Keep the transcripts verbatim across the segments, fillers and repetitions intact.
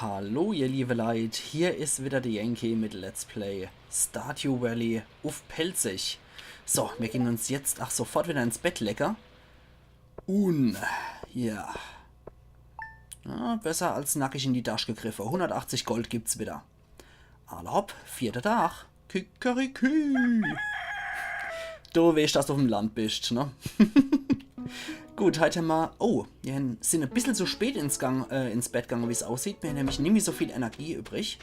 Hallo ihr liebe Leit, hier is wieder de Yankee mit Let's Play Stardew Valley uff Pälzisch. So, mir gehn uns jetzt ach sofort wieder ins Bett lecker. Un, ja. Ja, besser als nackig in die Tasch gegriffe. Hundertachtzig Gold gibt's wieder. Alla hopp, vierter Tag. Kikeriki. Du weescht, dass du uffm Land bischt, ne? Gut, heit hämmer... Oh, mir sinn e bissel zu spät ins, Gang, äh, ins Bett gange, wie's aussieht. Mir hän nämlich nimmi so viel Energie übrig.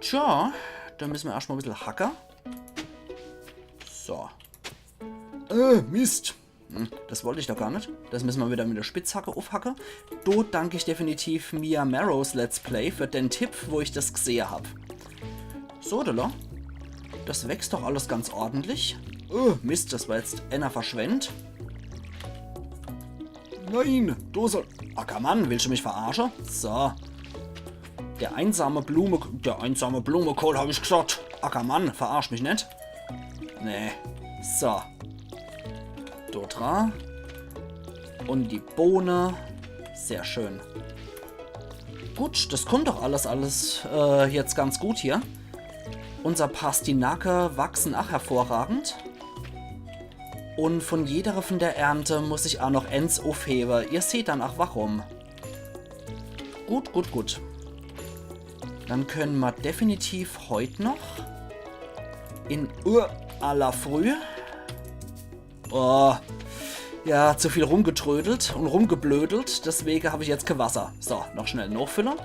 Tja, dann misse mer erscht mol e bissel hacke. So. Äh, Mist. Hm, das wollt ich doch gar net. Das misse mer wieder mit de Spitzhacke uffhacke. Do dank ich definitiv Mia Marrows Let's Play für den Tipp, wo ich das gsehe hab. So, do. Das wächst doch alles ganz ordentlich. Oh, Mist, das war jetzt enner verschwendt. Nein, du soll... Ackermann, willst du mich verarsche? So. Der einsame Blume... Der einsame Blumekohl, hab ich gesagt. Ackermann, verarsch mich net. Nee. So. Dodra. Und die Bohne. Sehr schön. Gut, das kommt doch alles, alles äh, jetzt ganz gut hier. Unser Pastinake wachsen ach hervorragend. Und von jedere von der Ernte muss ich ach noch ens uffhewe. Ihr seht dann ach warum. Gut, gut, gut. Dann können mer definitiv heut noch in ur aller Früh... Oh, ja, zu viel rumgetrödelt und rumgeblödelt. Deswege hab ich jetzt kee Wasser. So, noch schnell nochfülle.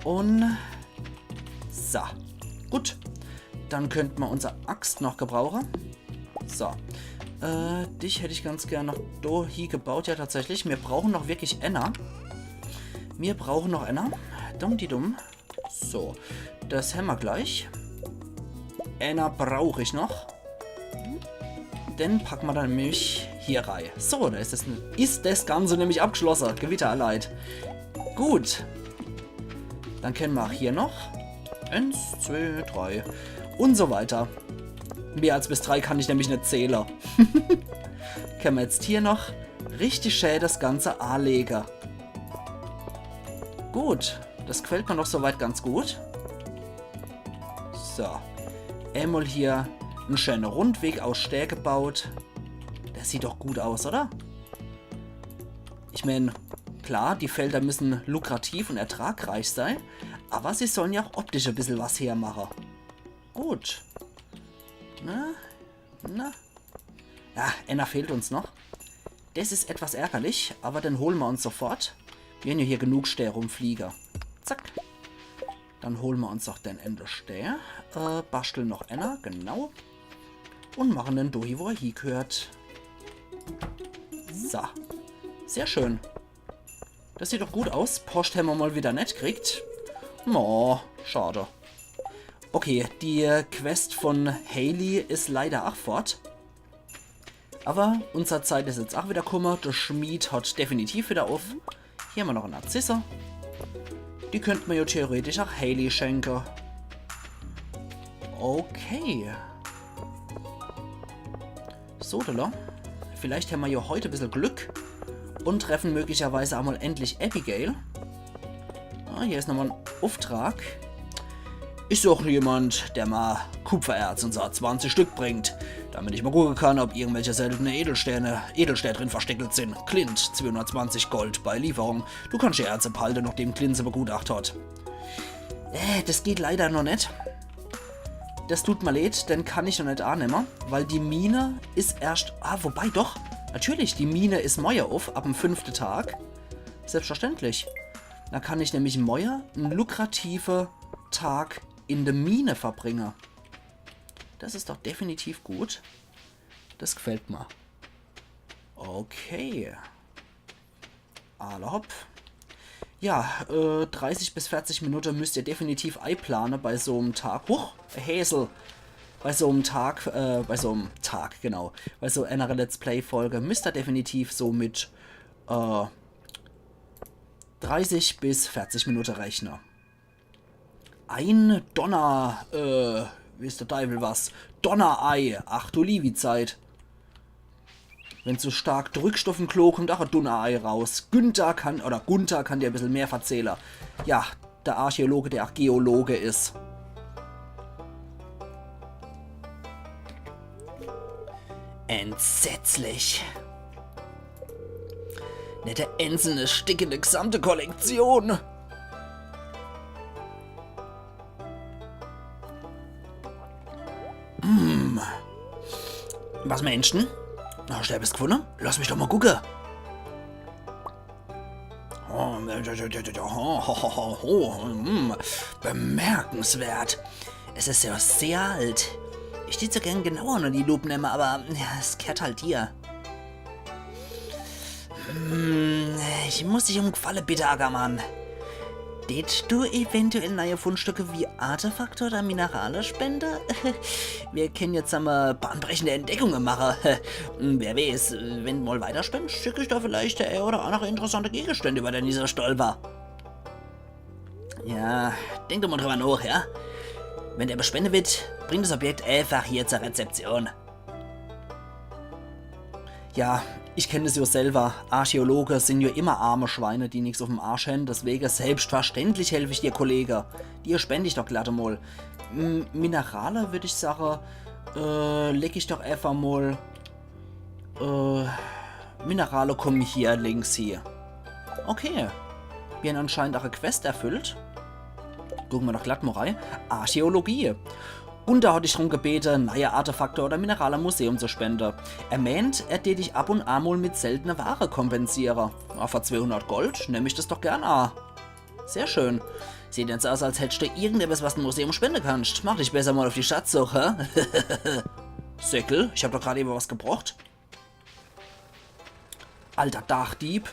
Und... So. Gut. Dann könnt mer unser Axt noch gebrauche. So. Äh, dich hätt ich ganz gern noch do hie gebaut. Ja, tatsächlich. Mir brauchen noch wirklich enner. Mir brauchen noch enner. Dumm die dumm. So. Das hämmer gleich. Enner brauch ich noch. Den packe mer dann nämlich hier rei. So, do is das, is das Ganze nämlich abgeschlosse. Gewitter, Leit. Gut. Dann kenne mer ach hier noch. Ens, zwee, drei. Und so weiter. Mehr als bis drei kann ich nämlich net zähle. Kenne mer jetzt hier noch richtig schä das Ganze aalege. Gut, das gefällt mer doch so weit ganz gut. So. Emol hier en schäne Rundweg aus Stää gebaut. Das sieht doch gut aus, oder? Ich mein, klar, die Felder müssen lukrativ und ertragreich sei, aber sie sollen ja auch optisch e bissel was hermache. Gut. Na? Na? Ja, enner fehlt uns noch. Das is etwas ärgerlich, aber den hole mer uns sofort. Mir hän ja hier genug Stää rumfliege. Zack. Dann hole mer uns noch den enne Stää. Äh, bastle noch enner, genau. Und mache den do hie, wo er hiegehört. So. Sehr schön. Das sieht doch gut aus. Poscht hämmer mal wieder net kriegt. Oh, schade. Okay, die Quest von Haley is leider ach fort. Aber unser Zeit is jetzt ach wieder kumme. Der Schmied hat definitiv wieder uff. Hier hämmer noch e Narzisse. Die könnt mer ja theoretisch ach Haley schenke. Okay. So, do. Vielleicht hämmer ja heut e bissel Glück und treffen möglicherweise ach mal endlich Abigail. Ah, hier is nochmal en Ufftrag. Ich such jemand, der mer Kupfererz, und zwar zwanzig Stück bringt, damit ich mal gucke kann, ob irgendwelche seltene Edelsteine, Edelsteine drin versteckelt sind. Clint, zweihundertzwanzig Gold bei Lieferung. Du kannst die Erze behalte, nachdem Clint se begutacht hat. Äh, das geht leider noch net. Das tut mer leid, den kann ich noch net annemme, weil die Mine is erscht... Ah, wobei doch. Natürlich, die Mine is moie uff, ab em fünfte Tag. Selbstverständlich. Da kann ich nämlich moie en lukrative Tag in de Mine verbringe. Das is doch definitiv gut. Das gefällt mer. Okay. Alla hopp. Ja, äh, dreißig bis vierzig Minute müsst ihr definitiv eiplane bei so'm Tag. Huch, Häsel. Bei so'm Tag, äh, bei so'm Tag, genau. Bei so einer Let's-Play-Folge müsst ihr definitiv so mit, äh, dreißig bis vierzig Minute rechne. Ein Donner, äh, wie is der Deiwel was? Donnerei. Ach du liewi Zeit. Wenn du stark drückscht uffm Klo, kummt ach e dunner Ei raus. Günther kann, oder Gunther kann dir e bissel mehr verzähle. Ja, der Archäologe, der ach Geologe is. Entsetzlich. Net e enzelnes Stick in de gesamte Kollektion. Hm. Was meensch? Hoscht du ebbes gfunne? Lass mich doch mol gucke. Oh, ho, ho, ho, ho, hm, bemerkenswert. Es is jo sehr alt. Ich dät so gern genauer unner die Lup nemme, awwer ja, es gheert halt dir. Hm, ich muss dich um Gfalle bitte, Ackermann. Dätscht du eventuell neie Fundstücke wie Artefakte oder Minerale spende? Mir kenne jetzt emol bahnbrechende Entdeckunge mache. Hm, wer weeß, wenn du mol weiter spendsch, schick ich do vielleicht der ein oder annere interessante Gegenstand, iwwer den ich so stolper. Ja, denk doch mol driwwer nooch, ja? Wenn der was spende will, bring des Objekt eefach hier zur Rezeption. Ja, ich kenn des jo selwer. Archäologe sin jo immer arme Schweine, die nix uffm Arsch hän. Deswege, selbstverständlich helf ich dir, Kollege. Dir spend ich doch glatt emol. M Minerale, würd ich sage, äh, leg ich doch eefach mol, äh, Minerale kumme hier links hie. Okay. Mir hän anscheinend ach e Quest erfüllt. Gucke mer doch glatt mol rei. Archäologie. Gunther hat dich drum gebete, neie Artefakte oder Minerale am Museum zu spende. Er meent, er dät dich ab un a mol mit seltene Ware kompensiere. Ja, für zweehundert Gold nemm ich des doch gern a. Sehr schön. Sieht jetzt aus, als hättscht du irgendebbes, was du em Museum spende kannscht. Mach dich besser mol uff die Schatzsuch, hä? Säckel, ich hab doch grad ewe was gebrocht. Alter Dachdieb.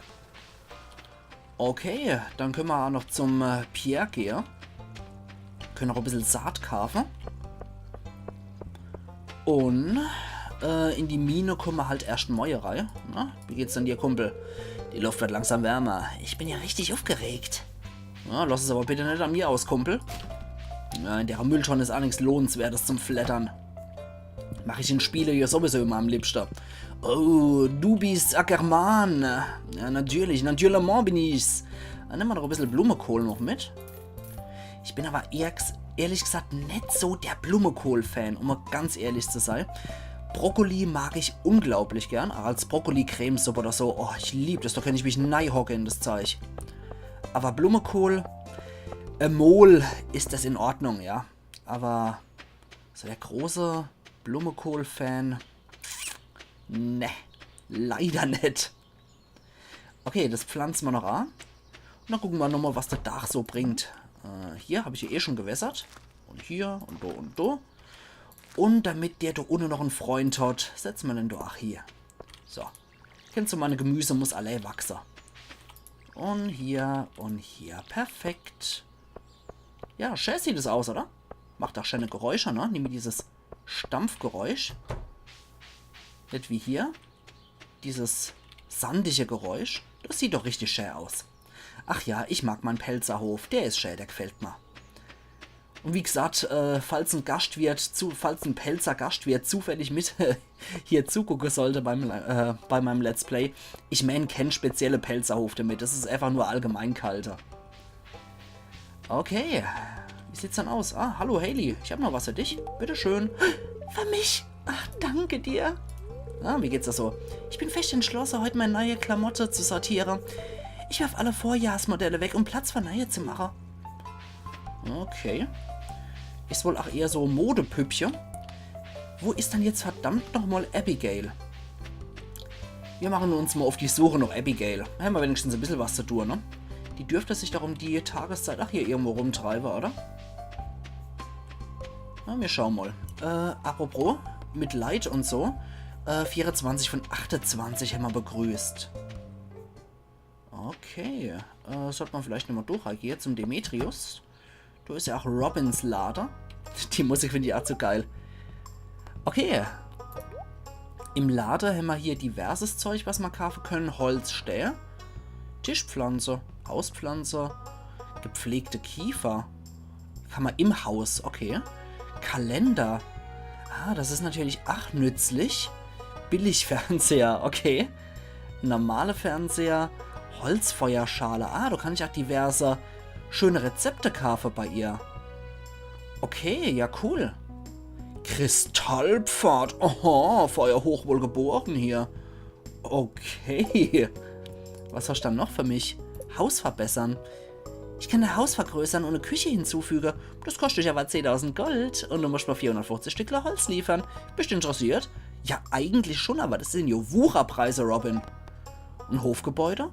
Okay, dann kenne mer a noch zum, äh, Pierre gehe. Kenne noch e bissel Saat kaafe. Un, äh, in die Mine kumme mer halt erscht morje rei. Na, wie geht's dann dir, Kumpel? Die Luft wird langsam wärmer. Ich bin ja richtig uffgeregt. Ja, lass es awwer bitte net an mir aus, Kumpel. Ja, in dere Mülltonn is a nix Lohnenswertes zum Fleddere. Mach ich in Spiele jo sowieso immer am liebschte. Oh, du bist Ackermann. Ja, natürlich, natürlich bin ich's. Dann nemme mer doch e bissel Blumekohl noch mit. Ich bin awwer ehrg-, ehrlich gesagt net so der Blumekohl-Fan, um mol ganz ehrlich zu sei. Brokkoli mag ich unglaublich gern, als Brokkoli-Cremesupp oder so. Oh, ich lieb des, do kennt ich mich neihocke in des Zeig. Awwer Blumekohl, äh, mol is des in Ordnung, ja. Awwer so der große Blumekohl-Fan, ne, leider net. Okay, des pflanze mer noch a. Un dann gucke mer nochmol, was de Dach so bringt. Äh, hier hab ich jo eh schun gewässert. Un hier un do un do. Un damit der do unne noch en Freund hat, setze mer den do ach hier. So. Kennsch du, mei Gemüse muss allee wachse. Un hier un hier. Perfekt. Ja, schää sieht es aus, oder? Macht ach schäne Geräusche, ne? Nimm mer dieses Stampfgeräusch. Net wie hier. Dieses sandige Geräusch. Des sieht doch richtig schää aus. Ach ja, ich mag mein Pälzerhof. Der is schää, der gfällt mer. Un wie gesagt, äh, falls en Gaschtwirt zu-, falls en Pälzer Gaschtwirt zufällig mit hier zugucke sollt beim, äh, bei meim Let's Play, ich mään kän spezielle Pälzerhof damit. Des is eefach nur allgemein ghalte. Okay. Wie sieht's dann aus? Ah, hallo Haley, ich hab noch was für dich. Bitteschön. Für mich? Ach, danke dir. Ah, wie geht's dir so? Ich bin fescht entschlosse, heut mei neie Klamotte zu sortiere. Ich werf alle Vorjahrsmodelle weg, um Platz für neie zu mache. Okay. Is wohl ach eher so Modepüppche. Wo is dann jetzt verdammt nochmol Abigail? Mir mache uns mol uff die Suche noch Abigail. Hämmer wenigstens e bissel was zu tun, ne? Die dürft sich doch um die Tageszeit ach hier irgendwo rumtreibe, oder? Na, mir schaue mol. Äh, apropos, mit Leit un so. Äh, vierezwanzig von achtezwanzig hämmer begrüßt. Okay, äh, sollt mer vielleicht nochmol durchgehe zum Demetrius. Do is jo ach Robins Lade. Die Musik find ich ach zu geil. Okay. Im Lade hämmer hier diverses Zeug, was mer kaafe kenne. Holz, Stää, Tischpflanze, Hauspflanze, gepflegte Kiefer. Kammer im Haus, okay. Kalender. Ah, des is natürlich ach nützlich. Billigfernseher, okay. Normale Fernseher, Holzfeuerschale. Ah, do kann ich ach diverse schöne Rezepte kaafe bei ihr. Okay, ja, cool. Kristallpfad. Aha, Feuer hoch wohl geboren hier. Okay. Was hast du dann noch für mich? Haus verbessern. Ich kann dein Haus vergrößern und eine Küche hinzufügen. Das kostet dich aber zehntausend Gold und du musst mir vierhundertfünfzig Stückler Holz liefern. Bist du interessiert? Ja, eigentlich schon, aber das sind ja Wucherpreise, Robin. Ein Hofgebäude?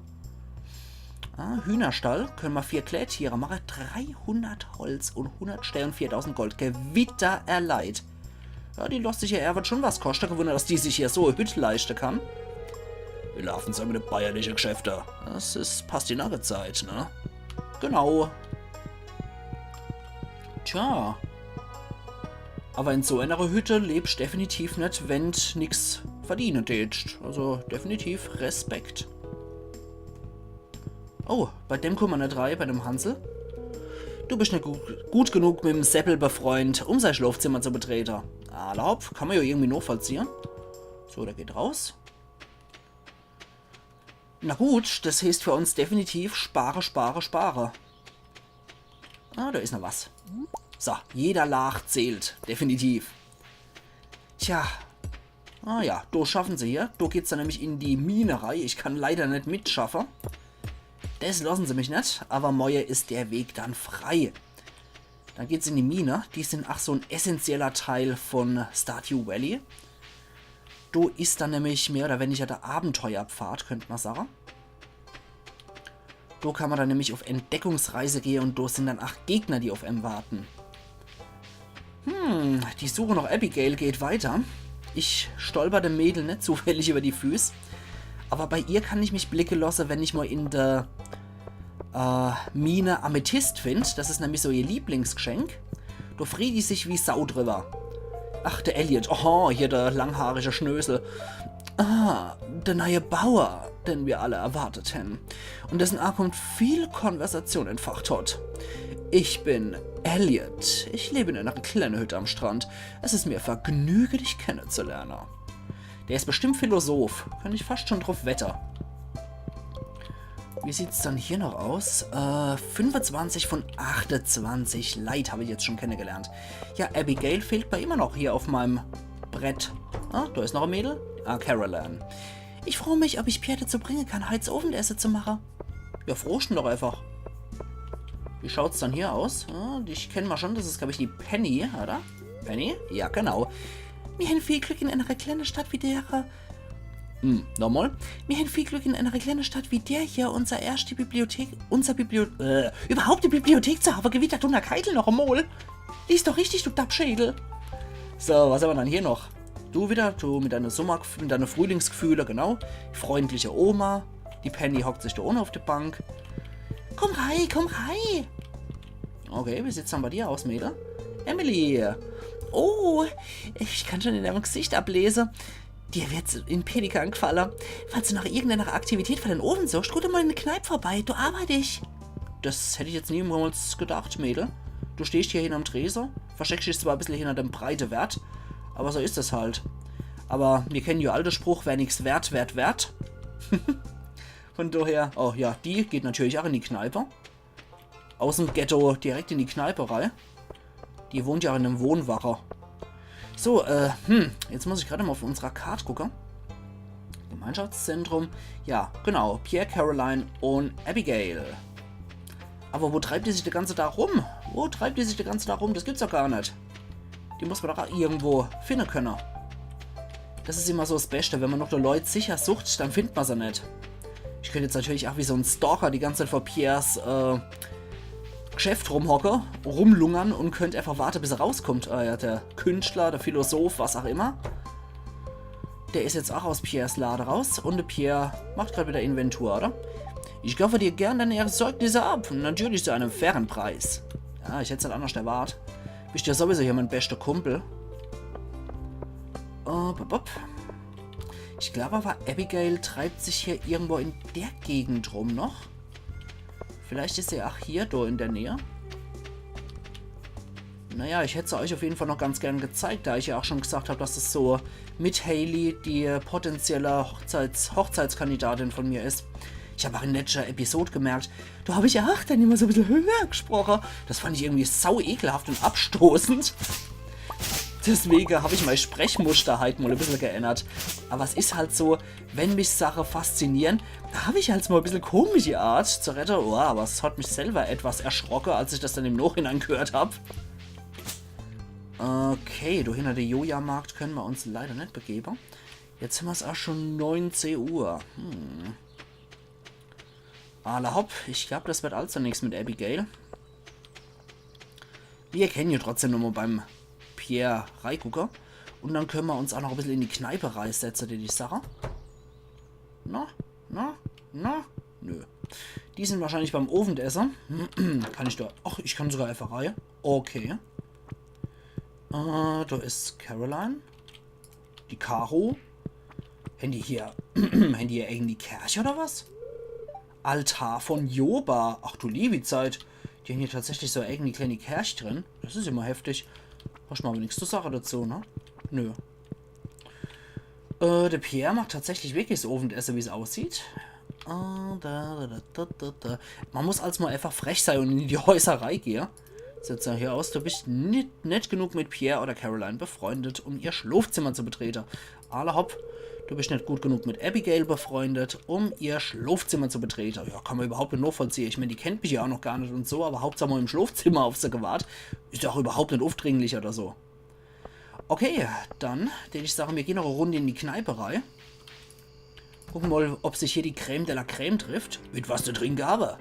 Ah, Hühnerstall. Können wir vier Klätiere machen. Dreihundert Holz und hundert Stein und viertausend Gold. Gewitter erleid. Ja, die lässt sich ja ehrwert schon was kosten. Kein Wunder, dass die sich hier so e Hütt leisten kann. Wir laufen so mit de bayerliche Geschäfte. Das ist Pastinake-Zeit, ne? Genau. Tja. Aber in so einer Hütte lebst definitiv net, wenn d nix verdienen tätscht. Also definitiv Respekt. Oh, bei dem kummer net rei, bei dem Hansel. Du bist net gu gut genug mit dem Seppel befreund, um sein Schlafzimmer zu betreten. Alla hopp, kann man ja irgendwie nachvollziehen. So, der geht raus. Na gut, das heißt für uns definitiv spare, spare, spare. Ah, da ist noch was. So, jeder Lach zählt, definitiv. Tja. Ah ja, do schaffen sie hier. Do geht's dann nämlich in die Mine rei. Ich kann leider net mitschaffe. Das lassen sie mich net, aber morje ist der Weg dann frei. Dann geht's in die Mine. Die sind ach so ein essentieller Teil von Stardew Valley. Do ist dann nämlich mehr oder weniger der Abenteuerpfad, könnt man sagen. Do kann man dann nämlich auf Entdeckungsreise gehen und do sind dann ach Gegner, die auf em warten. Hm, die Suche nach Abigail geht weiter. Ich stolper dem Mädel net zufällig über die Füß. Aber bei ihr kann ich mich blicke lasse, wenn ich mal in der äh, Mine Amethyst find. Das ist nämlich so ihr Lieblingsgeschenk. Do freet die sich wie Sau drüber. Ach, der Elliot. Oho, hier der langhaarige Schnösel. Ah, der neue Bauer, den wir alle erwartet hätten. Und dessen Ankunft viel Konversation entfacht hat. Ich bin Elliot. Ich lebe in einer kleinen Hütte am Strand. Es ist mir ein Vergnügen, dich kennenzulernen. Der ist bestimmt Philosoph. Kann ich fast schon drauf wette. Wie sieht's dann hier noch aus? Äh, fünfundzwanzig von achtundzwanzig Leit habe ich jetzt schon kennengelernt. Ja, Abigail fehlt mir immer noch hier auf meinem Brett. Ah, da ist noch ein Mädel. Ah, Caroline. Ich frage mich, ob ich Pierre dazu bringen kann, heute Abendessen zu machen. Ja, fragst ihn doch einfach. Wie schaut's dann hier aus? Ja, die, ich kenn mal schon, das ist, glaub ich, die Penny, oder? Penny? Ja, genau. Wir haben viel Glück in einer kleinen Stadt wie der. Hm, nochmal. Wir haben viel Glück in einer kleinen Stadt wie der hier, unsere erste Bibliothek, unser Biblio-, äh, überhaupt die Bibliothek zu haben. Gewitter, Dunner, Keitel noch einmal. Lies doch richtig, du Dappschädel. So, was haben wir dann hier noch? Du wieder, du mit deine Sommer-, mit deine Frühlingsgefühle, genau. Freundliche Oma. Die Penny hockt sich da unten auf die Bank. Komm rei, komm rei. Okay, wie sieht's dann bei dir aus, Mädel? Emily. Oh, ich kann schon in deinem Gesicht ablesen. Dir wird's in Pelikan gefalle. Falls du nach irgendeiner Aktivität für den Abend suchst, geh doch mal in die Kneipe vorbei. Da arbeite ich. Das hätt ich jetzt niemals gedacht, Mädel. Du stehst hier hinterm Tresen, versteckst dich zwar ein bisschen hinter dem Breitewert, aber so ist es halt. Aber wir kennen ja all den Spruch, wer nix wert, werd wert. Von daher, oh ja, die geht natürlich auch in die Kneipe. Aus dem Ghetto direkt in die Kneipe rei. Die wohnt ja in einem Wohnwache. So, äh, hm, jetzt muss ich gerade mal auf unserer Karte gucken. Gemeinschaftszentrum. Ja, genau. Pierre, Caroline und Abigail. Aber wo treibt die sich de ganze Tag rum? Wo treibt die sich de ganze Tag rum? Das gibt's doch gar net. Die muss man doch auch irgendwo finden können. Das ist immer so das Beste, wenn man noch die Leute sicher sucht, dann findet man sie net. Ich könnte jetzt natürlich auch wie so ein Stalker die ganze Zeit vor Pierres, äh, Geschäft rumhocke, rumlungern und könnte einfach warte, bis er rauskommt. Äh, ja, der Künstler, der Philosoph, was auch immer. Der ist jetzt auch aus Pierres Lade raus und der Pierre macht gerade wieder Inventur, oder? Ich kaufe dir gern deine Erzeugnisse ab, natürlich zu einem fairen Preis. Ja, ich hätt's net anders erwartet. Bist ja sowieso hier mein bester Kumpel. Oh, bop, bop. Ich glaube aber, Abigail treibt sich hier irgendwo in der Gegend rum noch. Vielleicht ist sie auch hier, da in der Nähe. Naja, ich hätt se euch auf jeden Fall noch ganz gern gezeigt, da ich ja auch schon gesagt hab, dass es so mit Haley die potenzielle Hochzeits-, Hochzeitskandidatin von mir is. Ich hab auch in letzter Episode gemerkt, da hab ich ja auch dann immer so e bissel höher gesproche. Das fand ich irgendwie sau ekelhaft und abstoßend. Deswege hab ich mein Sprechmuster halt mal e bissel geändert. Aber es is halt so, wenn mich Sache faszinieren, da hab ich halt mal e bissel komische Art zu redde. Oh, aber es hat mich selber etwas erschrocke, als ich das dann im Nachhinein gehört hab. Okay, do hinner de Joja-Markt können mer uns leider net begebe. Jetzt hemmer's auch schon neunzeh Uhr. Hm. Alla hopp, ich glaub, das wird also nix mit Abigail. Wir können ja trotzdem nochmal beim Pierre reigucke. Und dann können mer uns auch noch e bissel in die Kneipe reisetze, die, die Sache. Na? Na? Na? Nö. Die sind wahrscheinlich beim Owendesse. Kann ich da... Ach, ich kann sogar einfach rei. Okay. Äh, da is Caroline. Die Caro. Hän die hier... Hän die hier irgendwie Kerch oder was? Altar von Joba. Ach du liebi Zeit. Die hän hier tatsächlich so irgendwie kleine Kerch drin. Das is immer heftig. Hast mal aber nix zu sage dazu, ne? Nö. Äh, de Pierre macht tatsächlich wirklich so Owendesse, wie's aussieht. Äh, da, da, da, da, da, da. Man muss als mal einfach frech sei und in die Häuserei gehe. Sieht so hier aus, du bist nit, net genug mit Pierre oder Caroline befreundet, um ihr Schlafzimmer zu betrete. Alla hopp, du bist net gut genug mit Abigail befreundet, um ihr Schlafzimmer zu betrete. Ja, kann man überhaupt net nachvollziehe. Ich mein, die kennt mich ja auch noch gar net und so, aber Hauptsache mal im Schlafzimmer auf se gewahrt. Is ja auch überhaupt net aufdringlich oder so. Okay, dann, denn ich sage, mir gehen noch e Runde in die Kneipe rei. Gucken mal, ob sich hier die Crème de la Crème trifft. Mit was zu trinke habe?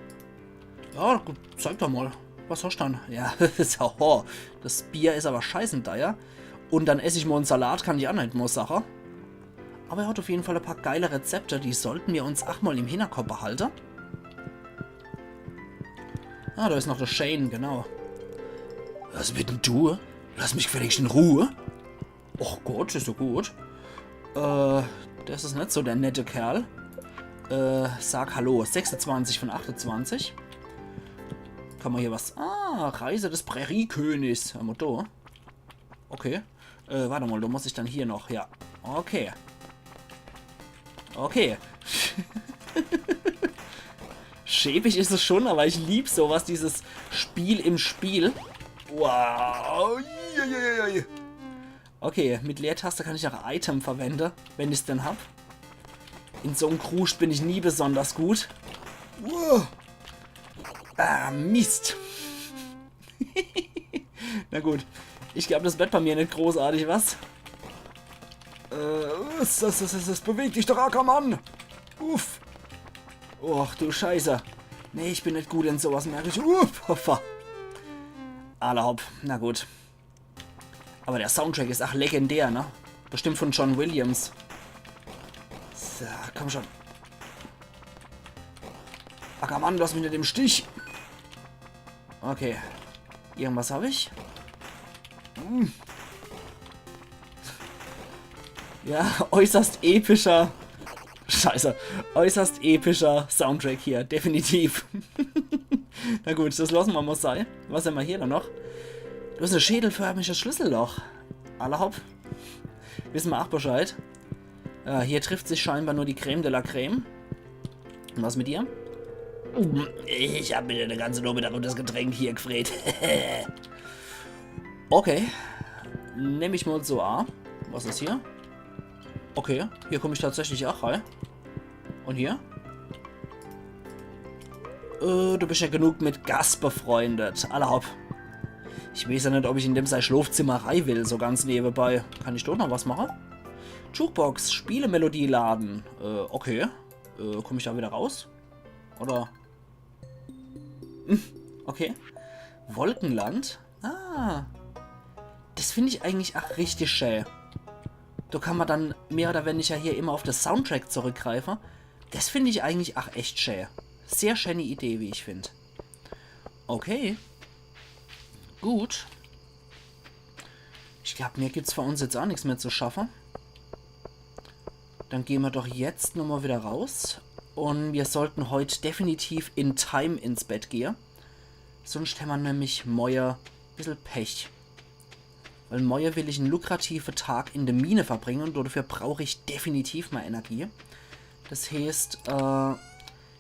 Ja, gut, zeig doch mal. Was hast du dann? Ja, so, das Bier is aber scheißendeier. Und dann ess ich mal en Salat, kann ich auch net mal sage. Aber er hat auf jeden Fall e paar geile Rezepte, die sollten mir uns auch mal im Hinterkopf behalte. Ah, da is noch der Shane, genau. Was bist denn du? Lass mich gefälligst in Ruhe. Och Gott, is so gut. Äh, das is net so der nette Kerl. Äh, sag Hallo. Sechsundzwanzig von achtundzwanzig. Kann man hier was... Ah, Reise des Präriekönigs. Ein Motto. Okay. Äh, warte mal, da muss ich dann hier noch... Ja. Okay. Okay. Schäbig is es schon, aber ich lieb sowas, dieses Spiel im Spiel. Wow. Uiuiui. Okay, mit Leertaste kann ich auch Item verwende, wenn ich's denn hab. In so'm Kruscht bin ich nie besonders gut. Wow. Ah, Mist. Na gut. Ich glaub, das wird bei mir net großartig was. Äh, es, es, es, es, es bewegt dich doch, Ackermann! Uff! Och, du Scheiße. Nee, ich bin net gut in sowas, merk ich. Uff, hoppa. Alla hopp. Na gut. Aber der Soundtrack is ach legendär, ne? Bestimmt von John Williams. So, komm schon. Ackermann, lass mich net im Stich. Okay. Irgendwas hab ich. Hm. Ja, äußerst epischer. Scheiße. Äußerst epischer Soundtrack hier, definitiv. Na gut, das lassen wir mal sein. Was hämmer hier dann noch? Du hast ein schädelförmiges Schlüsselloch. Alla hopp. Wissen wir auch Bescheid. Äh, hier trifft sich scheinbar nur die Crème de la Crème. Und was mit dir? Ich hab mir den ganzen Nachmittag um das Getränk hier gefreut. Okay. Nemm ich mal so an. Was is hier? Okay, hier komm ich tatsächlich auch rein. Und hier? Äh, du bist ja genug mit Gus befreundet. Alla hopp. Ich weiß ja net, ob ich in dem sei Schlafzimmer rei will, so ganz nebenbei. Kann ich dort noch was machen? Jukebox, Spielemelodie laden. Äh, okay. Äh, komm ich da wieder raus? Oder? Hm, okay. Wolkenland? Ah. Das find ich eigentlich ach richtig schä. Da kann man dann mehr oder weniger hier immer auf das Soundtrack zurückgreifen. Das find ich eigentlich ach echt schä. Sehr schöne Idee, wie ich find. Okay. Gut. Ich glaub, mehr gibt's für uns jetzt auch nix mehr zu schaffen. Dann gehen wir doch jetzt nochmal wieder raus. Und wir sollten heut definitiv in Time ins Bett gehen. Sonst hämmer nämlich moie bissel Pech. Weil moie will ich en lukrative Tag in de Mine verbringe un dofür brauch ich definitiv mol Energie. Das heeßt, äh,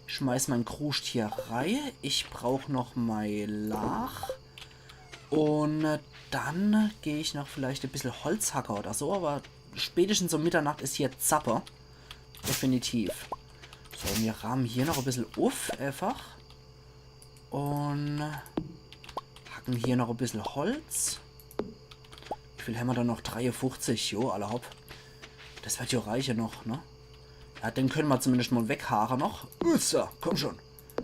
ich schmeiß mein Kruscht hier rei. Ich brauch noch mei Laach. Un, äh, dann geh ich noch vielleicht e bissel Holz hacke oder so, aber spätestens um Mitternacht is hier Zappe. Definitiv. So, mir raame hier noch e bissel uff, einfach. Un hacken hier noch e bissel Holz. Wie viel hämmer dann noch? Dreiunfuchzig, jo, alla hopp. Das werd jo reiche noch, ne? Ja, den könne mer zumindest mol weghaare noch. Ussa, komm schon.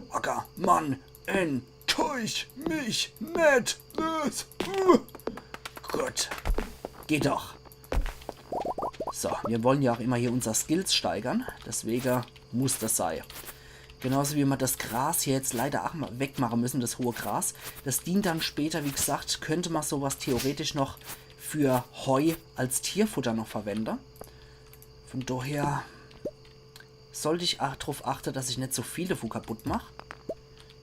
Ackermann, enttäusch mich net. Uss, uh. Gut. Geht doch. So, mir wolle ja auch immer hier unser Skills steigere. Deswege muss das sei. Genauso wie mer das Gras hier jetzt leider auch mol wegmache müsse, das hohe Gras. Das dient dann später, wie gesagt, könnt mer sowas theoretisch noch für Heu als Tierfutter noch verwende. Von daher sollt ich ach-, drauf achte, dass ich net so viel davon kaputt mach.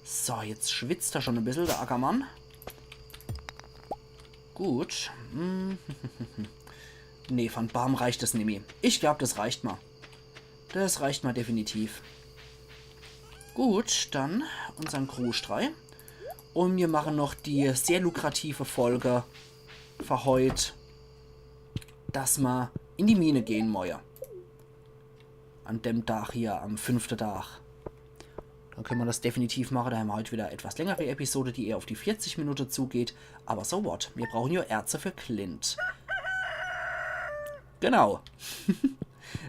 So, jetzt schwitzt er schon e bissel, der Ackermann. Gut. Hm. Nee, von Baam reicht es nimmi. Ich glaub, das reicht mol. Das reicht mol definitiv. Gut, dann unsern Kruscht rei. Un mir mache noch die sehr lukrative Folge für heut, dass mer in die Mine gehn moie. An dem Tag hier, am fünfte Tag. Dann könne mer das definitiv mache. Da hämmer heut wieder etwas längere Episode, die eher auf die vierzig Minute zugeht. Aber so what. Mir brauche jo Erze für Clint. Genau.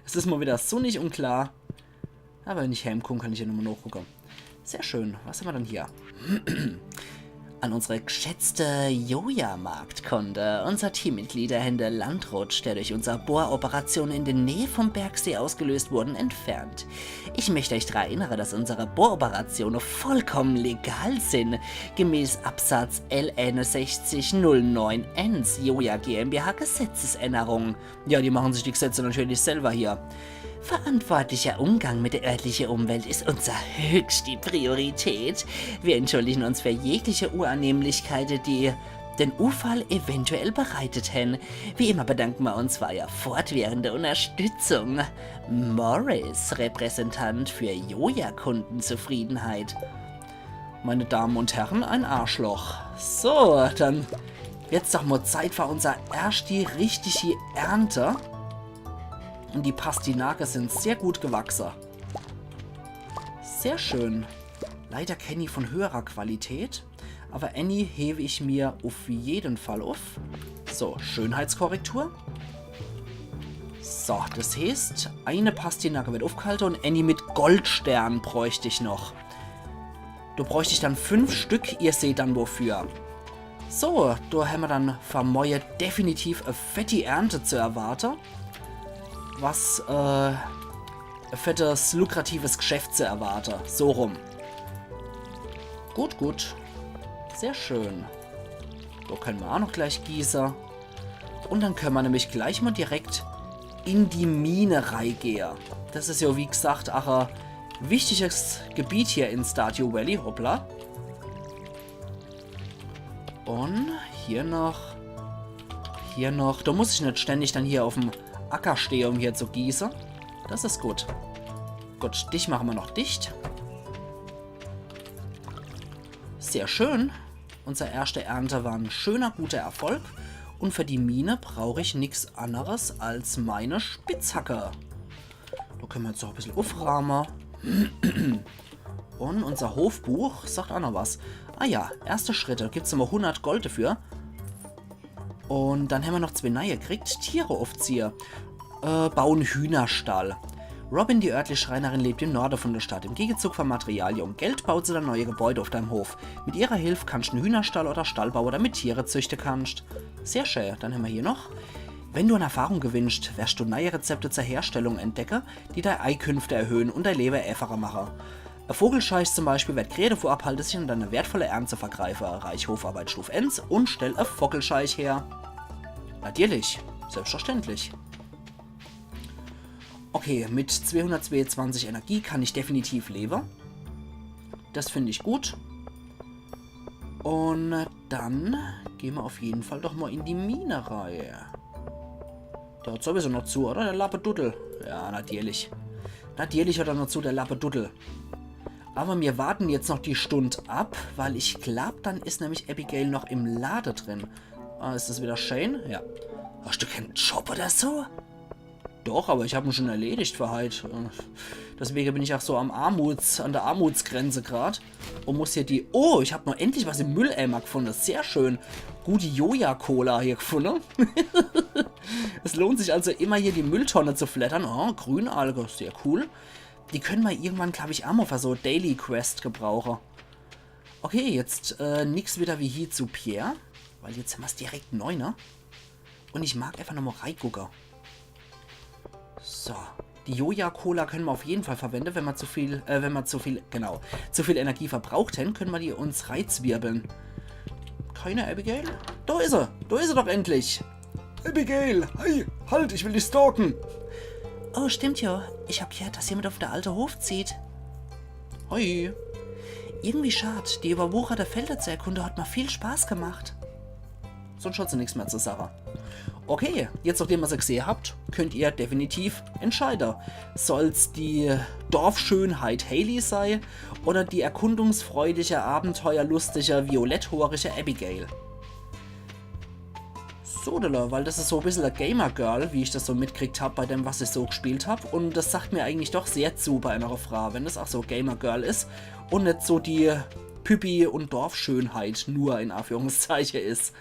Es is mol wieder sonnig un klar. Aber wenn ich heimkomm, kann ich ja nochmol nachgucke. Sehr schön. Was hämmer dann hier? An unsere geschätzte Joja-Marktkunde. Unser Teammitglieder hän de Landrutsch, der durch unsere Bohroperatione in de Näh vom Bergsee ausgelöst wurden, entfernt. Ich möchte euch daran erinnern, dass unsere Bohroperatione vollkommen legal sind, gemäß Absatz L einundsechzig null neun eins Joja GmbH Gesetzesänderung. Ja, die machen sich die Gesetze natürlich selber hier. Verantwortlicher Umgang mit der örtlichen Umwelt ist unsere höchste Priorität. Wir entschuldigen uns für jegliche Unannehmlichkeiten, die den Unfall eventuell bereitet hän. Wie immer bedanken wir uns für eure fortwährende Unterstützung. Morris, Repräsentant für Joja-Kundenzufriedenheit. Meine Damen und Herren, ein Arschloch. So, dann wird's doch mol Zeit für unser erschti richtichi Ernte. Un die Pastinake sind sehr gut gewachse. Sehr schön. Leider kenni von höherer Qualität. Aber enni hewe ich mir auf jeden Fall auf. So, Schönheitskorrektur. So, das heeßt, eine Pastinake wird aufgehalte un enni mit Goldstern bräucht ich noch. Do bräucht ich dann fünf Stück, ihr seht dann wofür. So, do hämmer dann für moie definitiv e fetti Ernte zu erwarte. Was, äh, e fettes, lukratives Geschäft zu erwarte. So rum. Gut, gut. Sehr schön. Do könne mer auch noch gleich gieße. Un dann könne mer nämlich gleich mol direkt in die Mine reigehe. Das is ja, wie gesagt, auch e wichtiges Gebiet hier in Stardew Valley. Hoppla. Un hier noch. Hier noch. Do muss ich net ständig dann hier auf'm Acker stehe, um hier zu gieße. Das is gut. Gut, dich mache mer noch dicht. Sehr schön. Unser erschte Ernte war en schöner, guter Erfolg. Un für die Mine brauch ich nix anneres als meine Spitzhacke. Do könne mer jetzt noch e bissel ufraame. Un unser Hofbuch sagt auch noch was. Ah ja, erste Schritte. Gibt's immer hundert Gold dafür. Un dann hämmer noch zwee neie kriegt. Tiere aufziehe. Äh, bau en Hühnerstall. Robin, die örtliche Schreinerin, lebt im Norde von der Stadt. Im Gegenzug für Materialie un Geld baut se dann neie Gebäude auf deinem Hof. Mit ihrer Hilf kannst en Hühnerstall oder Stall baue, damit Tiere züchte kannst. Sehr schön. Dann hämmer hier noch. Wenn du an Erfahrung gewinnst, werst du neie Rezepte zur Herstellung entdecke, die dei Eikünfte erhöhen un dei Lewe äfacher mache. E Vogelscheich zum Beispiel werd Krähe davor abhalte, sich an deiner wertvolle Ernte zu vergreife. Erreich Hofarbeit Stuf eins un stell e Vogelscheich her. Natürlich. Selbstverständlich. Okay, mit zweehundertzweeunzwanzig Energie kann ich definitiv lewe. Das find ich gut. Un dann gehn mer uff jeden Fall doch mol in die Mine rei. Der hat sowieso noch zu, oder? Der Lappeduddel. Ja, natürlich. Natürlich hat er noch zu, der Lappeduddel. Awwer mir warten jetzt noch die Stund ab, weil ich glaab, dann is nämlich Abigail noch im Lade drin. Ah, is des widder Shane? Ja. Hoscht du kän Job oder so? Doch, awwer ich hab en schun erledigt für heit. Äh, deswege bin ich ach so am Armuts-, an der Armutsgrenze grad. Un muss hier die, oh, ich hab noch endlich was im Mülleimer gfunne. Sehr schön. Gute Joja-Cola hier gfunne. Es lohnt sich also immer, hier die Mülltonne zu fleddern. Oh, Grünalge, sehr cool. Die kenne mer irgendwann, glaab ich, ach mol für so Daily Quest gebrauche. Okay, jetzt, äh, nix widder wie hie zu Pierre. Weil jetzt hämmer's direkt neun, ne? Un ich mag äfach nochmol reigucke. So. Die Joja-Cola kenne mer uff jeden Fall verwende, wenn mer zu viel, äh, wenn mer zu viel, genau, zu viel Energie verbraucht hän, kenne mer die uns reizwirbeln. Kee Abigail? Do is se! Do is se doch endlich! Abigail! Hey! Halt! Ich will dich stalken! Oh, stimmt jo. Ich hab gehört, dass jemand uff de alte Hof zieht. Hoi. Irgendwie schad. Die iwwerwucherte Felder zu erkunde hat mer viel Spaß gemacht. Sunscht hat se nix mehr zu sage. Okay, jetzt nochdem ihr se gsehe habt, kennt ihr definitiv entscheide. Soll's die Dorfschönheit Haley sei oder die erkundungsfreudige, abenteuerlustige, violetthoorige Abigail? Sodele, weil des is so e bissel e Gamer-Girl, wie ich des so mitkriegt hab bei dem, was ich so gspielt hab. Un des sagt mer eigentlich doch sehr zu bei enere Fraa, wenn des ach so e Gamer-Girl is un net so die Püppi un Dorfschönheit nur in Anführungszeiche is.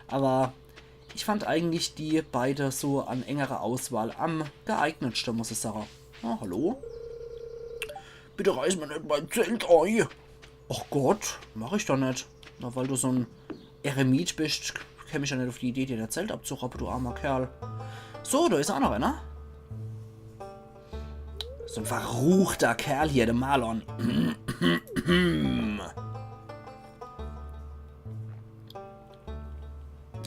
Awwer ich fand eigentlich die beide so an engerer Auswahl am geeignetste, muss ich sage. Ah, hallo? Bitte reiß mer net mei Zelt ei. Ach Gott, mach ich doch net. Nur weil du so en Eremit bischt, käm ich jo net uff die Idee, dir dei Zelt abzuroppe, du armer Kerl. So, do is ach noch ener. So en verruchter Kerl hier, de Marlon.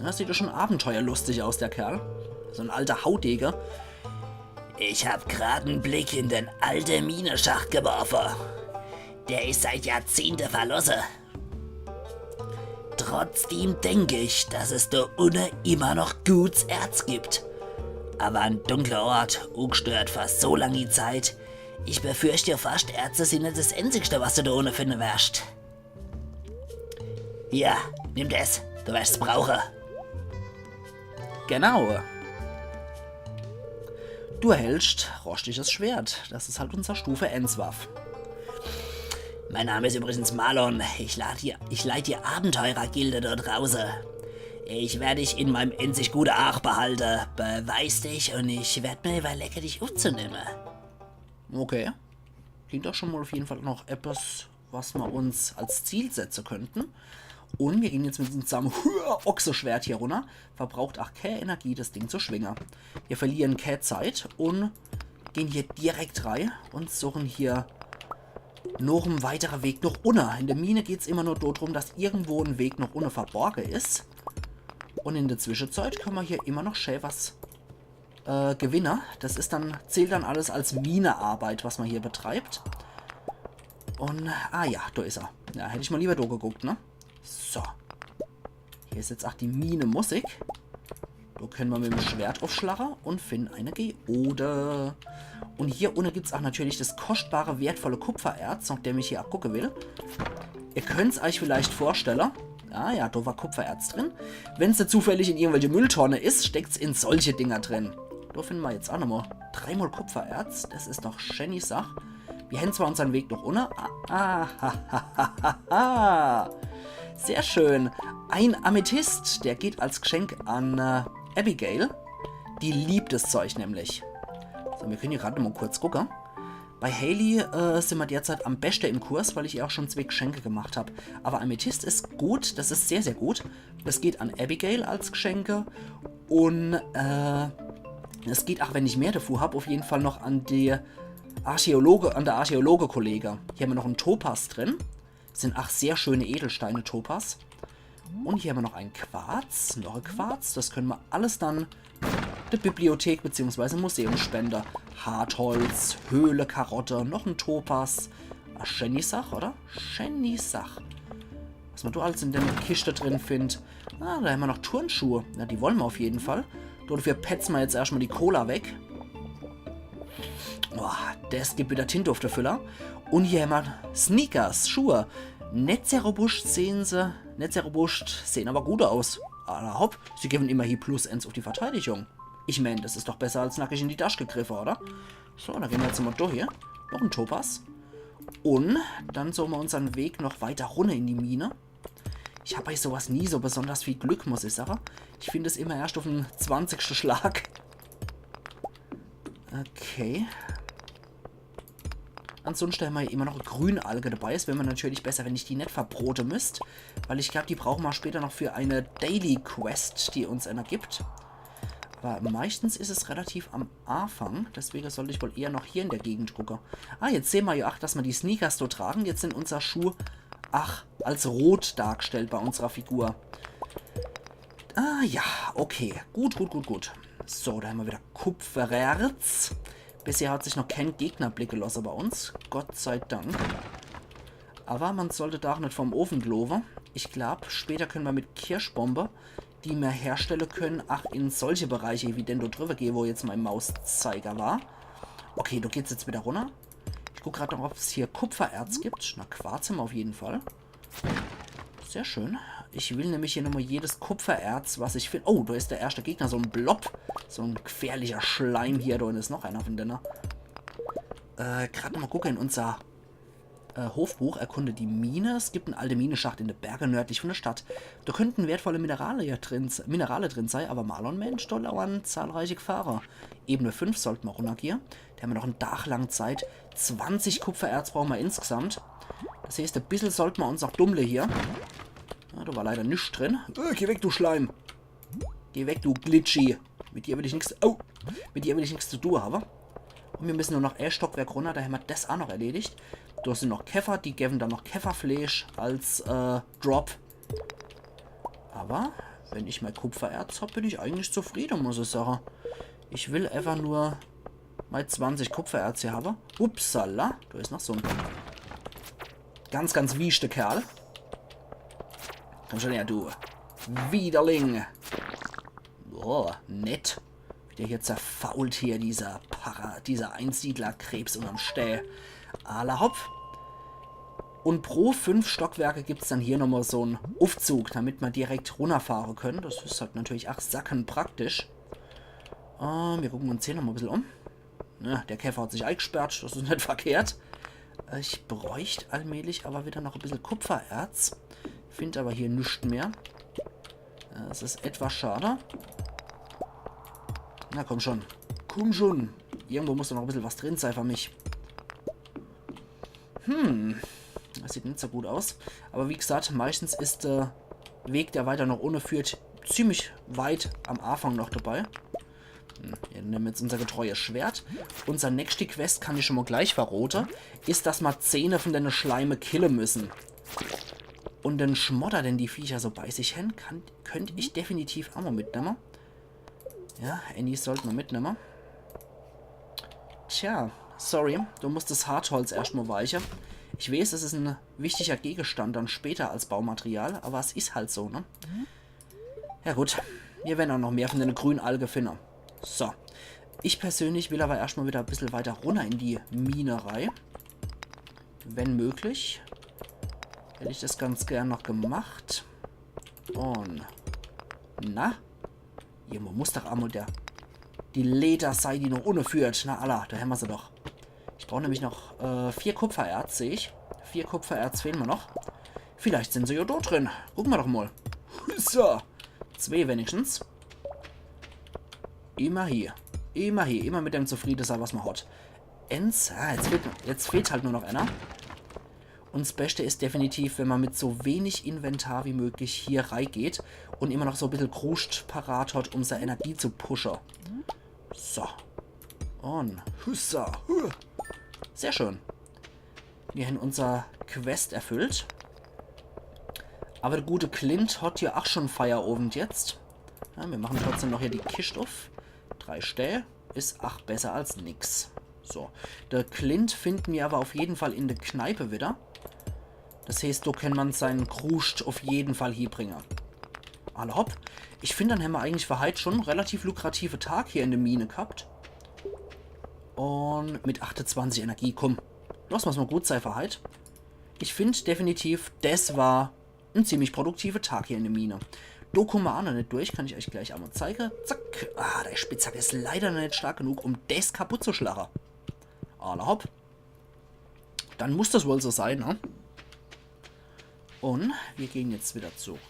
Des sieht doch schun abenteuerlustig aus, de Kerl. So en alter Haudege. Ich hab grad en Blick in den alte Mineschacht geworfe. Der is seit Jahrzehnte verlosse. Trotzdem denk ich, dass es do unne immer noch guts Erz gibt. Awwer en dunkler Ort, ungestört für so langi Zeit. Ich befürcht fascht, Erze sin net des Enzigste, was du do unne finne werscht. Hier, nimm des. Du werscht's brauche. Genau. Du erhältscht rostiges Schwert. Des is halt unser Stufe eens Waff. Mein Name is übrigens Marlon. Ich leit die, ich leit die Abenteurergilde do drauße. Ich werd dich in meim enzig gute Aach behalte. Beweis dich un ich werd mer iwwerlege, dich uffzunemme. Okay. Klingt doch schun mol uff jeden Fall noch ebbes, was mer uns als Ziel setze kennte. Un mir gehn jetzt mit unserm Ochseschwert hier runner. Verbraucht ach kee Energie, des Ding zu schwinge. Mir verliere kee Zeit un gehn hier direkt rei un suche hier noch en weitere Weg noch unne. In de Mine geht's immer nur dodrum, dass irgendwo en Weg noch unne verborge is. Un in de Zwischezeit kenne mer hier immer noch schee was äh, gewinne. Des is dann, zählt dann alles als Minearbeit, was mer hier betreibt. Un, ah ja, do is er. Ja, hätt ich mol liewer do geguckt, ne? So. Hier is jetzt ach die Minemusik. Do kenne mer mit em Schwert uffschlage un finne e Geode. Un hier unne gibt's ach natürlich des kostbare, wertvolle Kupfererz, noch dem ich hier ach gucke will. Ihr kennt's eich vielleicht vorstelle. Ah ja, do war Kupfererz drin. Wenn's net zufällig in irgendwelche Mülltonne is, steckt's in solche Dinger drin. Do finne mer jetzt ach nochmol dreimol Kupfererz. Des is doch schäni Sach. Mir hän zwar unsern Weg noch unne. Ah, ah, ha, ha, ha, ha, ha. Sehr schön. En Amethyst, der geht als Geschenk an, äh, Abigail. Die liebt des Zeug nämlich. So, mir kenne hier grad nochmol kurz gucke. Bei Haley, äh, sin mer derzeit am beschte im Kurs, weil ich ihr ach schun zwee Geschenke gemacht hab. Awwer Amethyst is gut, des is sehr, sehr gut. Des geht an Abigail als Geschenke. Un, äh, es geht, ach wenn ich mehr devu hab, uff jeden Fall noch an die Archäologe, an de Archäologe-Kollege. Hier hämmer noch en Topas drin. Sin ach sehr schäne Edelsteine, Topas. Un hier hämmer noch en Quarz, noch e Quarz. Des kenne mer alles dann de Bibliothek beziehungsweise Museum spende. Hartholz, Höhlekarotte, noch en Topas. Ah, schäni Sach, oder? Schäni Sach. Was ma do alles in de Kischt drin findt. Ah, do hämmer noch Turnschuh. Na, die wolle ma uff jeden Fall. Dofür petze ma jetzt erscht mol die Cola weg. Boah, des gibt widder Tinte uff de Füller. Un hier hämmer Sneakers, Schuh. Net sehr robuscht sehn se, net sehr robuscht, sehn awwer gut aus. Alla hopp, sie gewwe immerhin plus ens uff die Verteidigung. Ich mään, des is doch besser als nackig in die Tasch gegriffe, oder? So, dann gehn ma jetzt mol do hier. Noch en Topas. Un dann suche ma unsern Weg noch weiter runner in die Mine. Ich hab bei sowas nie so besonders viel Glück, muss ich sage. Ich find es immer erscht uff de zwanzigschte Schlag. Okay. Ansunschte hämmer immer noch Grünalge dabei. Es wär ma natürlich besser, wenn ich die net verbrote müsst. Weil ich glaab, die brauche ma später noch für e Daily Quest, die uns ener gibt. Awwer meischtens is es relativ am Aafang. Deswege sollt ich wohl eher noch hier in de Gegend gucke. Ah, jetzt sehn ma jo ach, dass ma die Sneakers do trage. Jetzt sin unser Schuh, ach, als rot dargestellt bei unserer Figur. Ah ja, okay. Gut, gut, gut, gut. So, do hämmer widder Kupfererz. Bisher hat sich noch kän Gegner blicke losse bei uns. Gott sei Dank. Awwer ma sollt do ach net vorm Ofe glaawe. Ich glaab, später kenne ma mit Kirschbombe, die ma herstelle kenne, ach in solche Bereiche wie den do driwwe gehe, wo jetzt mei Mauszeiger war. Okay, do geht's jetzt widder runner. Ich guck grad noch, ob's hier Kupfererz gibt. Na, Quarz hämmer uff jeden Fall. Sehr schön. Ich will nämlich hier nochmol jedes Kupfererz, was ich find. Oh, do is de erschte Gegner, so en Blob. So en gefährlicher Schleim hier. Do is noch ener vun denne. Äh, grad nochmol gucke in unser, äh, Hofbuch. Erkunde die Mine. Es gibt en alte Mineschacht in de Berge nördlich vun de Stadt. Do könnten wertvolle Minerale ja drin, Minerale drin sei, awwer Marlon meent, do lauern zahlreiche Gefahre. Ebene fünf sollt ma runnergehe. Do hämmer noch en Dach lang Zeit. Zwanzig Kupfererz brauche ma insgesamt. Des heeßt, e bissel sollt ma uns ach dummle hier. Ja, do war leider nix drin. Äh, geh weg, du Schleim. Geh weg, du Glitschi. Mit dir will ich nix, oh, mit dir will ich nix zu tun haben. Un mir müssen nur noch e Stockwerk runner, do hämmer des ach noch erledigt. Do sin noch Käfer, die gewwen dann noch Käferfleisch als, äh, Drop. Awwer wenn ich mei Kupfererz hab, bin ich eigentlich zufriede, muss ich sage. Ich will äfach nur mei zwanzig Kupfererz hier habe. Upsala, do is noch so en ganz, ganz wieschte Kerl. Komm schon her, du Widerling. Oh, nett. Wie der hier zerfault hier, dieser Para-, dieser Einsiedlerkrebs unterm Stää. Alla hopp. Un pro fünf Stockwerke gibt's dann hier nochmol so en Uffzug, damit ma direkt runnerfahre kenne. Des is halt natürlich ach sackenpraktisch. Äh, mir gucken uns hier nochmol e bissel um. Na, der Käfer hat sich eigsperrt, des is net verkehrt. Äh, ich bräucht allmählich awwer widder noch e bissel Kupfererz. Find awwer hier nix mehr. Äh, des is etwas schade. Na komm schon. Komm schon. Irgendwo muss doch noch e bissel was drin sei für mich. Hm. Des sieht net so gut aus. Awwer wie gesagt, meischtens is de Weg, der weiter noch unne führt, ziemlich weit am Aafang noch dabei. Hm, mir nemme jetzt unser getreues Schwert. Unser nächschti Quest, kann ich schon mol gleich verrote, is, dass ma zehne vun denne Schleime kille müssen. Un den Schmodder, den die Viecher so bei sich hän, kann, könnt ich definitiv ach mol mitnemme. Ja, Annie sollt ma mitnemme. Tja, sorry, du musst des Hartholz erscht mol weiche. Ich weeß, es is en wichtiger Gegenstand dann später als Baumaterial, awwer es is halt so, ne? Ja gut, mir werre ach noch mehr vun denne Grünalge finne. So. Ich persönlich will awwer erscht mol widder e bissel weiter runner in die Mine rei. Wenn möglich. Hätt ich des ganz gern noch gemacht. Un na? Irgendwo muss doch emol der, die Leeder sei, die noch unne führt. Na alla, do hämmer se doch. Ich brauch nämlich noch, äh, vier Kupfererz, seh ich. Vier Kupfererz fehlen mir noch. Vielleicht sin se jo dort drin. Gucke mer doch mol. Hüssa. Zwee wenigstens. Immerhin. Immerhin. Immer mit dem zufriede sei, was mer hat. Ens. Ah, jetzt fehlt, jetzt fehlt halt nur noch einer. Un 's Beschte is definitiv, wenn mer mit so wenig Inventar wie möglich hier reigeht un immer noch so e bissel Kruscht parat hat, um sei Energie zu pushe. So. Un hussa. Huh. Sehr schön. Mir hän unser Quest erfüllt. Awwer de gute Clint hat jo ach schon Feierowend jetzt. Ja, mir mache trotzdem noch hier die Kischt uff. Drei Stää. Is ach besser als nix. So. De Clint finden mir awwer uff jeden Fall in de Kneipe widder. Das heeßt, do kann ma seine Kruscht uff jeden Fall hiebringe. Alla hopp. Ich find, dann hämmer eigentlich für heit schun en relativ lukrative Tag hier in de Mine gehabt. Un mit achtezwanzig Energie, kumm. Loss ma's mol gut sei für heit. Ich find definitiv, des war en ziemlich produktive Tag hier in de Mine. Do kumme ma aa noch net durch, kann ich eich gleich emol zeige. Zack. Ah, de Spitzhack is leider noch net stark genug, um des kaputt zu schlage. Alla hopp. Dann muss das wohl so sei, ne? Un mir gehn jetzt wieder zurück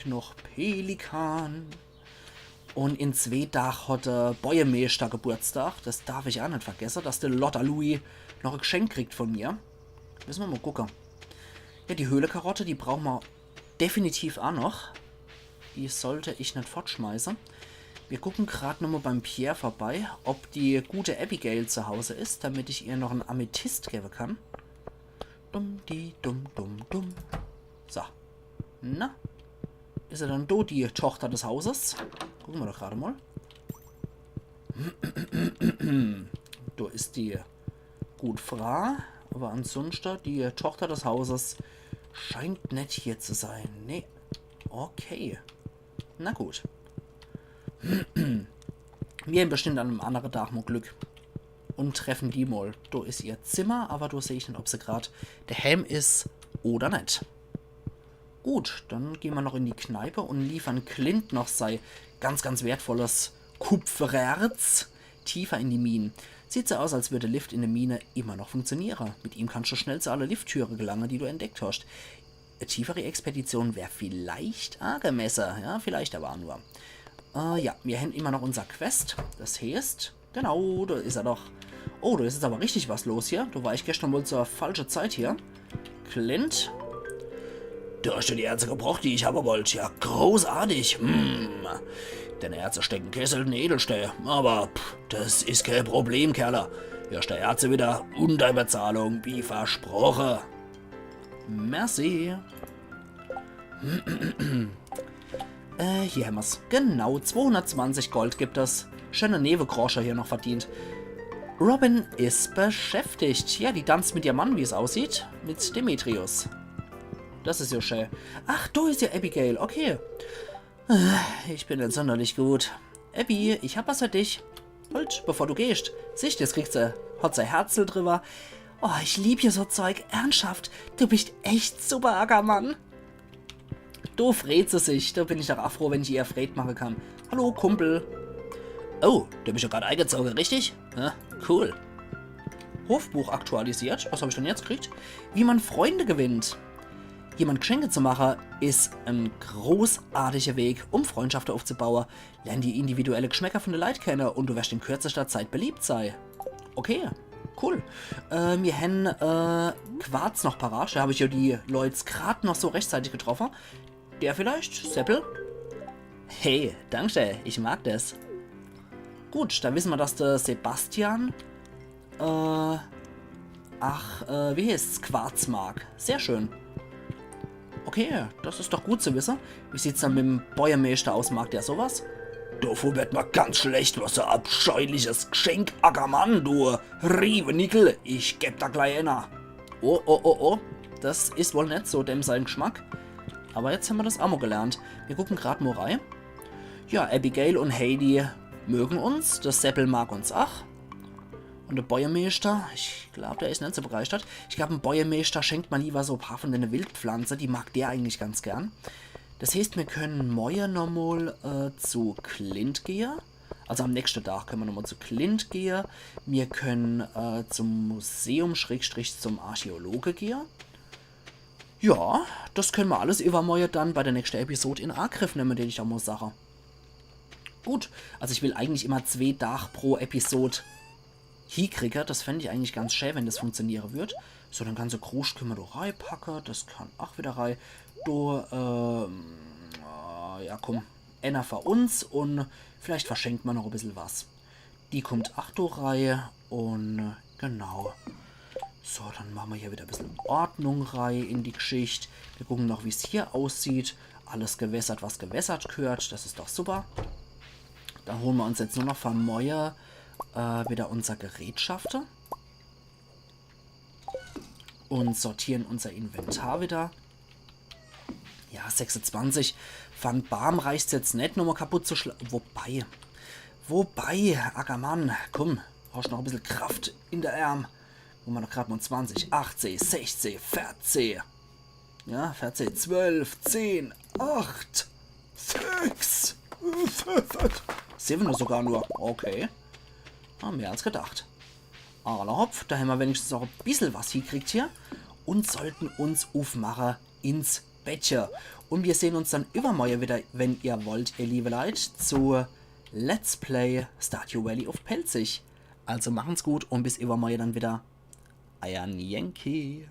noch Pelikan. Un in zwee Daach hat de Bojemeeschter Geburtstag. Das darf ich aa net vergesse, dass de Lotter Louis noch e Geschenk kriegt von mir. Misse ma mol gucke. Ja, die Höhlekarotte, die brauche ma definitiv aa noch. Die sollt ich net fortschmeiße. Mir gucke grad nochmol beim Pierre vorbei, ob die gute Abigail zu Hause is, damit ich ihr noch en Amethyst gewwe kann. Dumm, die, dumm, dumm, dumm. So. Na? Is er dann do, die Tochter des Hauses? Gucke ma doch grad mol. Do is die gut Fra, awwer ansunschte, die Tochter des Hauses scheint net hier zu sei. Nee. Okay. Na gut. Mir hän bestimmt an em annere Daach mol Glück. Un treffe die mol. Do is ihr Zimmer, awwer do seh ich net, ob se grad deheem is oder net. Gut, dann gehn ma noch in die Kneipe un liefern Clint noch sei ganz, ganz wertvolles Kupfererz tiefer in die Mine. Sieht so aus, als würd de Lift in de Mine immer noch funktioniere. Mit ihm kannscht du schnell zu alle Lifttüre gelange, die du entdeckt hascht. E tiefere Expedition wär vielleicht angemesse, ja, vielleicht awwer aa nur. Äh, ja, mir hän immer noch unser Quest. Das heeßt, genau, do is er doch. Oh, do is jetzt awwer richtig was los hier. Do war ich geschtern wohl zur falsche Zeit hier. Clint? Du hascht die Erze gebrocht, die ich hawwe wollt. Ja, großartig. Hm. Denn Erze stecke Kessel, den Edelstää. Awwer, pff, das is kee Problem, Kerle. Hier hascht de Erze wieder un dei Bezahlung, wie versproche. Merci. Äh, hier hämmer's. Genau, zweihundertzwanzig Gold gibt es. Schöne Newegrosche hier noch verdient. Robin is beschäftigt. Ja, die tanzt mit ihrem Mann, wie es aussieht. Mit Demetrius. Das is ja schä. Ach, do is ja Abigail. Okay. Äh, ich bin net sonderlich gut. Abby, ich hab was für dich. Halt, bevor du gehscht. Siehscht, jetzt kriegt se, hat se Herzel driwwer. Oh, ich lieb ja so Zeug. Ernsthaft, du bist echt super, Ackermann. Do freet se sich. Do bin ich doch aa froh, wenn ich ihr Freed mache kann. Hallo, Kumpel. Oh, du bist ja grad eingezoge, richtig? Ja, cool. Hofbuch aktualisiert. Was hab ich denn jetzt gekriegt? Wie man Freunde gewinnt. Jemand Geschenke zu mache, is en großartiger Weg, um Freundschafte aufzubaue. Lern die individuelle Geschmäcker von de Leit kenne un du werst in kürzester Zeit beliebt sei. Okay, cool. Äh, mir hän, äh, Quarz noch parat. Do hab ich ja die Leit grad noch so rechtzeitig getroffe. Der vielleicht? Seppel? Hey, danke, ich mag das. Gut, do wisse ma, dass de Sebastian, äh, ach, äh, wie heeßt's? Quarz mag. Sehr schön. Okay, das is doch gut zu wisse. Wie sieht's dann mit em Bojemeeschter aus? Mag der sowas? Dovu werd ma ganz schlecht, was e abscheuliches Geschenk, Ackermann, du Riewenickel. Ich geb da gleich ener. Oh, oh, oh, oh. Das is wohl net so dem sein Geschmack. Awwer jetzt hämmer das aa mol gelernt. Mir gucken grad mol rei. Ja, Abigail un Haley mögen uns. De Seppel mag uns ach. Un de Bojemeeschter, ich glaab, der is net so begeistert. Ich glaab, em Bojemeeschter schenkt ma liewer so e paar von dene Wildpflanze. Die mag der eigentlich ganz gern. Das heeßt, mir kenne morje nochmol, äh, zu Clint gehe. Also am nächschte Dag kenne ma nochmol zu Clint gehe. Mir kenne, äh, zum Museum, Schrägstrich zum Archäologe gehe. Ja, das kenne ma alles iwwermorje dann bei de nächschte Episod in Agriff nemme, dät ich aa mol sache. Gut, also ich will eigentlich immer zwee Dag pro Episod hiekriege. Das fänd ich eigentlich ganz schä, wenn das funktioniere würd. So, de ganze Kruscht kenne ma do reipacke. Das kann ach wieder rei. Do, ähm, äh, ja, komm, ener für uns un vielleicht verschenkt ma noch e bissel was. Die kummt ach do rei un, äh, genau. So, dann mache ma hier wieder e bissel Ordnung rei in die Gschicht. Mir gucken noch, wie's hier aussieht. Alles gewässert, was gewässert g'hört. Das is doch super. Dann hole ma uns jetzt nur noch für morje, äh, wieder unser Gerätschafte. Un sortiere unser Inventar wieder. Ja, sechsunzwanzig. Von Baam reicht's jetzt net, nochmal kaputt zu schla-, wobei, wobei, Ackermann, komm, hast noch e bissel Kraft in de Ärm. Wo mer doch grad mal zwanzig, achtzeh, sechzeh, verzeh. Ja, verzeh, zwölf, zehn, acht, sechs, siwwe sogar nur. Okay. Ah, mehr als gedacht. Alla hopp, do hämmer wenigstens noch e bissel was hiekriegt hier. Un sollten uns ufmache ins Bettche. Un mir sehn uns dann iwwermorje wieder, wenn ihr wollt, ihr liebe Leit, zu Let's Play Stardew Valley uff Pälzisch. Also machen's gut un bis iwwermorje dann wieder. Eier Yankee.